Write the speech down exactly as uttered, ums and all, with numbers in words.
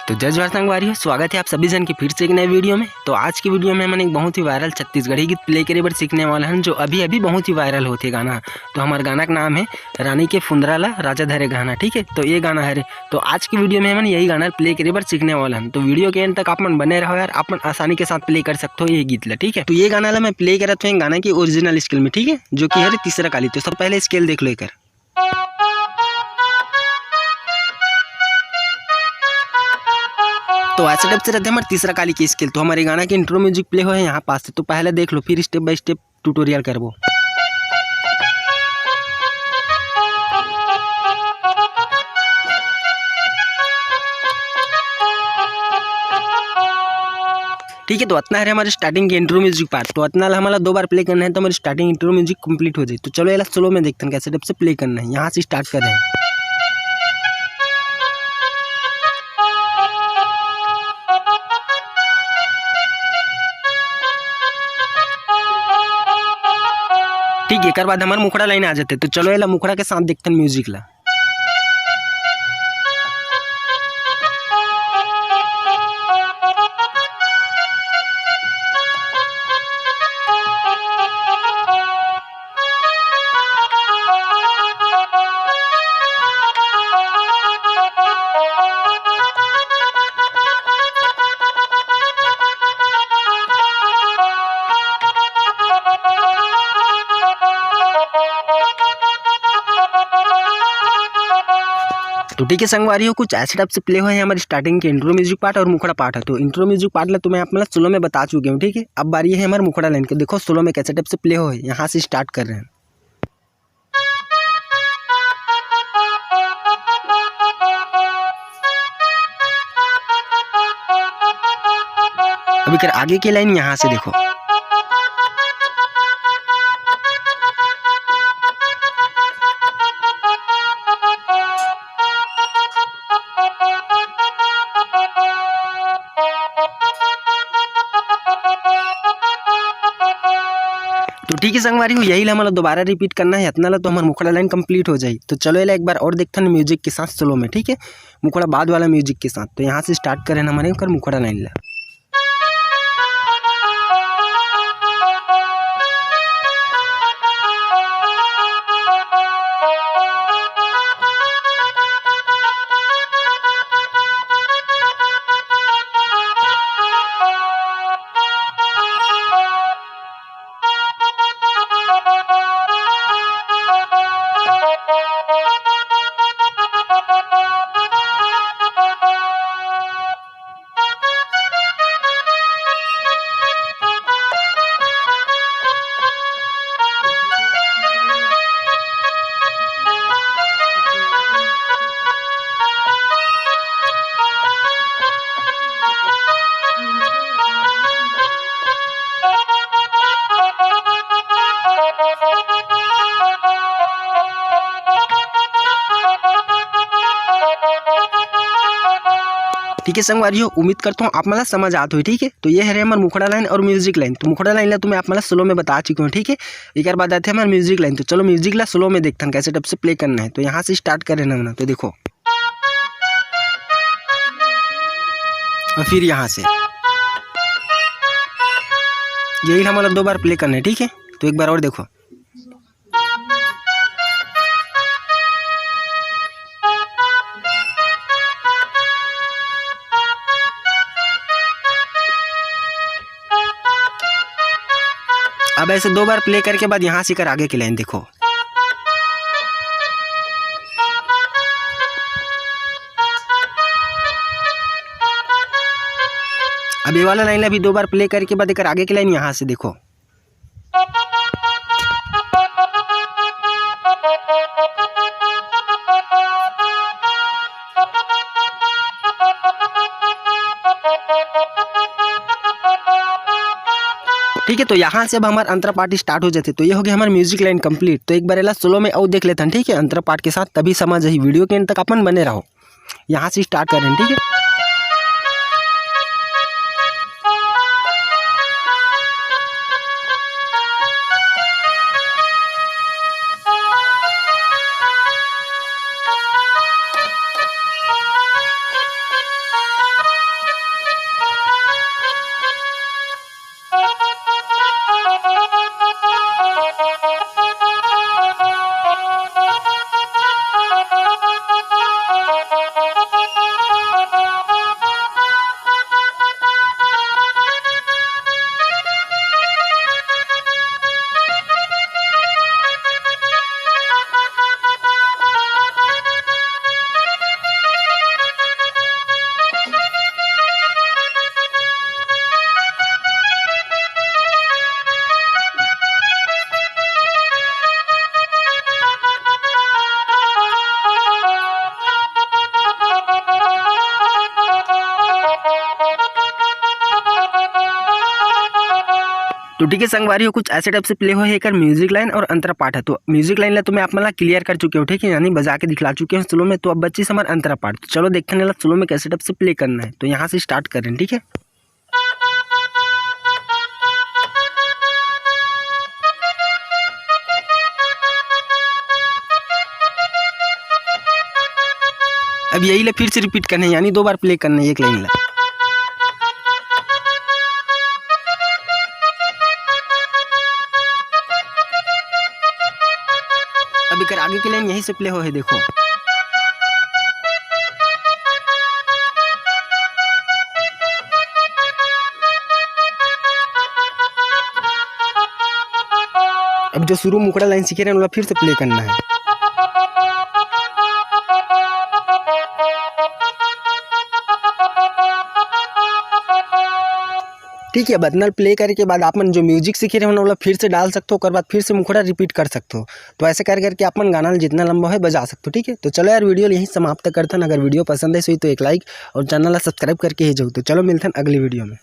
तो जय जोहार संगवारी हो, स्वागत है आप सभी जन के फिर से एक नए वीडियो में। तो आज की वीडियो में हमन एक बहुत ही वायरल छत्तीसगढ़ी गीत प्ले करे बर सीखने वाला हन, जो अभी अभी बहुत ही वायरल होथे गाना। तो हमारे गाना का नाम है रानी के फुंदरा ला राजा धरे गहना, ठीक है। तो ये गाना है रे। तो आज की वीडियो में हमन यही गाना प्ले करे बर सीखने वाला हन। तो वीडियो के एंड तक आप मन बने रहो यार, आप मन आसानी के साथ प्ले कर सकते हो ये गीत ला, ठीक है। तो ये गाना ला मैं प्ले करत हूँ गाना की ओरिजिनल स्केल में, ठीक है, जो कि है रे तीसरा काली। तो सब पहले स्केल देख लो एकर। तो ऐसे टाइप से रहते हमारे तीसरा काली के स्केल। तो हमारे गाना के इंट्रो म्यूजिक प्ले हो है यहाँ पास से, तो पहले देख लो, फिर स्टेप बाय स्टेप ट्यूटोरियल करबो। ठीक है, तो अतना हरे हमारे स्टार्टिंग के इंट्रो म्यूजिक पार्ट। तो अतना ला हमला दो बार प्ले करना है, तो हमारे स्टार्टिंग इंट्रो म्यूजिक कंप्लीट हो जाए। तो चलो, एला स्लो में देखते हैं कैसे टाइप से प्ले करना है। यहाँ से स्टार्ट कर रहे हैं। ठीक है, एकर बाद हमार मुखड़ा लाइन आ जाते। तो चलो, एला मुखड़ा के साथ देखते हैं म्यूजिक ला। तो ठीक है संगवारी हो, कुछ ऐसे टाइप से प्ले हुए हैं हमारे स्टार्टिंग के इंट्रो म्यूजिक पार्ट और मुखड़ा पार्ट है। तो इंट्रो म्यूजिक पार्ट ला तो मैं आप मतलब स्लो में बता चुके हूँ, ठीक है। अब बारी है हमारे मुखड़ा लाइन के, देखो स्लो में कैसे टाइप से प्ले हुए, यहाँ से स्टार्ट कर रहे हैं। अब एकर आगे के लाइन यहाँ से देखो। तो ठीक है संगवारी हो, यही ला हमला दोबारा रिपीट करना है, इतना ला तो हमार मुखड़ा लाइन कंप्लीट हो जाई। तो चलो एला एक बार और देखथन म्यूजिक के साथ स्लो में, ठीक है, मुखड़ा बाद वाला म्यूजिक के साथ। तो यहाँ से स्टार्ट करें हमारे ओकर मुखड़ा लाइन ला। ठीक है संगवारी हो, उम्मीद करता हूँ आप मला समझ आत होही, ठीक है। तो ये हरे हमार मुखड़ा लाइन और म्यूजिक लाइन। तो मुखड़ा लाइन ला तो मैं आप मला स्लो में बता चुके हूँ, ठीक है। एकर बाद आते हमार म्यूजिक लाइन। तो चलो म्यूजिक ला स्लो में देखथन कैसे टाइप से प्ले करना है। तो यहाँ से स्टार्ट करें ना, तो देखो, और फिर यहाँ से यही हमारा दो बार प्ले करना है, ठीक है। तो एक बार और देखो। अब ऐसे दो बार प्ले करके बाद यहाँ से कर आगे की लाइन देखो। अब ये वाला लाइन अभी दो बार प्ले करके बाद एकर आगे की लाइन यहाँ से देखो। ठीक है, तो यहाँ से अब हमार अंतरा पार्ट स्टार्ट हो जाते। तो ये हो गया हमार म्यूजिक लाइन कंप्लीट। तो एक बार एला स्लो में और देख लेथन, ठीक है, अंतरा पार्ट के साथ, तभी समझ आही। वीडियो के एंड तक अपन बने रहो। यहाँ से स्टार्ट करें, ठीक है। तो ठीक है संगवारी हो, कुछ ऐसे टाइप से प्ले होए हे एकर म्यूजिक लाइन और अंतरा पाठ ह। तो म्यूजिक लाइन ला तो मैं आप मन ला क्लियर कर चुके हो, ठीक है, यानी बजा के दिखला चुके हो स्लो में। तो अब बचिस हमर अंतरा पाठ। तो चलो देखथन एला स्लो में कैसे टाइप से प्ले करना है। तो यहाँ से स्टार्ट करें, ठीक है। अब यही ला फिर से रिपीट करना है, यानी दो बार प्ले करना है एक लाइन ला। अब एकर आगे के लाइन यहीं से प्ले होए हे, देखो। अब जो शुरू मुखड़ा लाइन सीखे रहेन, ओला फिर से प्ले करना है। ठीक है, अब अतना प्ले करे के बाद आप मन जो म्यूजिक सीखे रहेन, ओला फिर से डाल सकथो, ओकर बाद फिर से मुखड़ा रिपीट कर सकथो। तो ऐसे कर करके आप मन गाना ल जितना लंबा होए बजा सकथो, ठीक है। तो चलो यार, वीडियो ल यहीं समाप्त करथन। अगर वीडियो पसंद आइस होही तो एक लाइक और चैनल ला सब्सक्राइब करके ही जाहू। तो चलो मिलथन अगली वीडियो में।